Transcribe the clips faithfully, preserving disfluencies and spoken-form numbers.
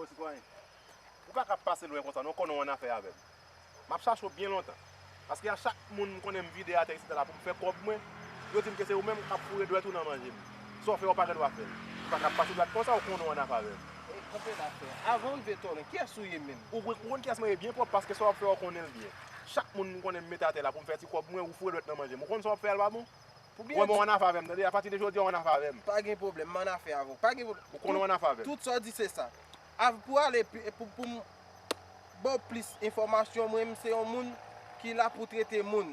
Sitwayen, ou pa ka pase lwen konsa non, konnen w annafè avè m. M ap chache w byen lontan. Paske a chak moun m konnen m vide atè isit la pou m fè kòb mwen, yo di m ke se ou menm k ap foure dwèt ou nan manje m. Sa w fè a, w pa gen dwa fè l. Ou pa ka pase dwèt konsa, ou konnen w annafè avè m. E, kanpe la, frè. Avan w rive twò lwen, kiyès ou ye menm? Ou, ou konn kiyès mwen ye byen pwòp, paske sa w ap fè a, w konnen l byen. Chak moun m konnen m mete atè la pou m fè ti kòb mwen, ou foure dwèt nan manje m. Ou konn sa w ap fè a, l pa bon? Pou byen. Wè, mwen w annafè avè m, tande? Apati de jodi a, w annafè avè m. Pa gen pwoblèm, m annafè avè w. Pa gen pwoblèm, m annafè avè w. Ou konnen w annafè avè m. Tout sa w di, se sa. Av-, pou ale pi, pou, pou m ba w plis enfòmasyon, mwen, m se yon moun ki la pou trete moun.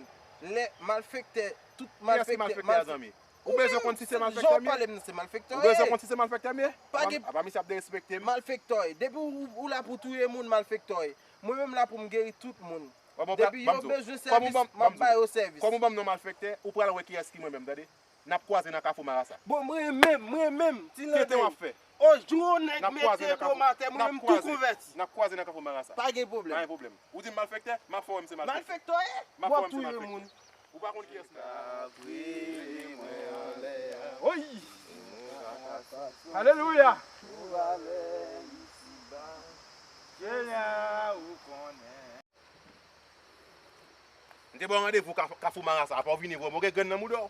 Lè malfektè, tout malfektè, malfektè, zanmi? Ou bezwen konn si se malfektè m ye? Jan w pale m nan, se malfektè w ye. Ou bezwen konn si se malfektè m ye? Pa gen. Apa misye ap derespekte m? Malfektè w ye. Depi ou, ou la pou touye moun, malfektè w ye. Mwen menm la pou m geri tout moun. Wè, bon, depi yo bezwen sèvis, m ap ba yo sèvis. Kòm ou ban m non malfektè, ou pral wè kiyès ki mwen menm, tande? N ap kwaze nan Kafou Marasa. Bon, mwen menm, mwen menm, ti lande. Tenten w ap fè. O, jou yon nèg mete do m atè, mwen menm tou konvèti. N ap kwaze nan Kafou Marasa. Pa gen pwoblèm. Pa gen pwoblèm. Ou di m malfektè, m ap fè w wè m se malfektè. Malfektè w ye? W ap touye moun. Ou pa konn kiyès mwen ye. Oy! Alelouya! Senyè, ou konnen. M te ba w randevou Ka-, Kafou Marasa, apa w vini vre, mwen gen grenn nan mouda w.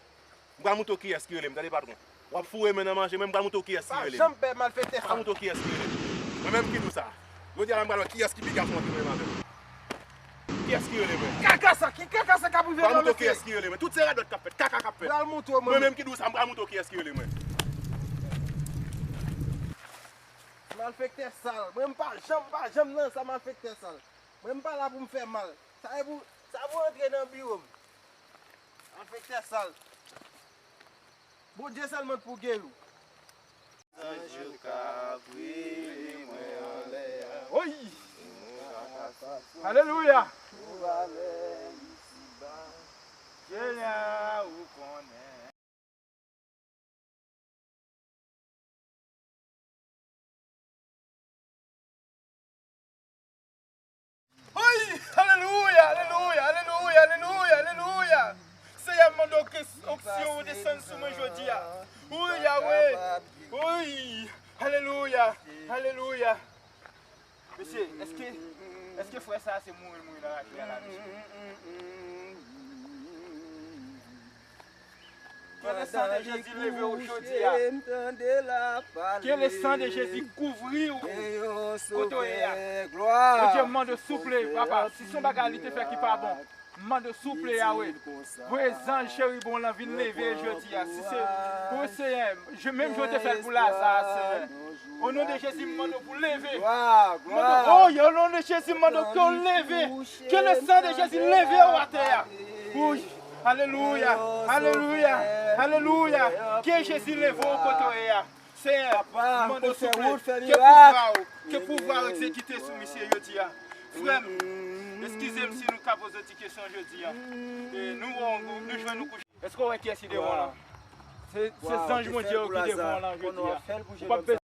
M pral montre w kiyès ki rele m, tande patwon. W ap foure men nan manje mwen, m pral montre w kiyès ki rele m. Pa janm pè malfektè sa. M pral montre w kiyès ki rele m. Mwen menm ki di w sa. Jodi a la m pral wè kiyès ki pi gason antre mwen menm avè w. Kiyès ki rele mwen? Kaka sa, ki kaka sa k ap rive nan mesye? M pral montre w kiyès ki rele mwen. Tout se radòt k ap fèt, kaka k ap fèt. Pral montre w mwen. Mwen menm ki di w sa, m pral montre w kiyès ki rele mwen. Malfektè sal. Mwen m pa janm, m pa janm nan sa, malfektè sal. Mwen m pa la pou m fè mal. Sa e pou, sa pou antre nan biwo m. Malfektè sal. Bondye sèlman pou geri w. Zanj yo ka priye mwen anlè a. Oy! Alelouya! Senyè, ou konnen. Oy! Alelouya, alelouya, alelouya, alelouya, alelouya. Senyè, m mande w ke onksyon ou desann sou mwen jodi a. Wi, Yahweh. Wi, alelouya, alelouya. Mesye, èske, èske frè sa a se mouri l mouri nan lachè a la, mesye? Ke le sang de Jésus leve w jodi a. Ke le sang de Jésus kouvri w kote w ye a. Bondye, m mande w souple, papa, si se yon bagay li te fè ki pa bon, m mande w souple, Yahweh. Voye zanj cheribon lan vin leve l jodi a. Si se, o Senyè, je, menm jan w te fè l pou Laza, Senyè. O non de Jezi, m mande w pou leve. M mande w, o, o non de Jezi, m mande w ke w leve. Ke le sang de Jésus leve w atè a. Wi. Alelouya. Alelouya. Alelouya. Ke Jezi leve w kote w ye a. Senyè, m mande w souple, ke pouvwa w, ke pouvwa w egzekite sou misye jodi a. Frè m, eskize m si nou ka poze ti kesyon jodi a. E nou, nou jwenn nou kouche. Èske w wè kiyès ki devan w lan? Se, se zanj Bondye yo ki devan w lan jodi a. Ou p ap bezwen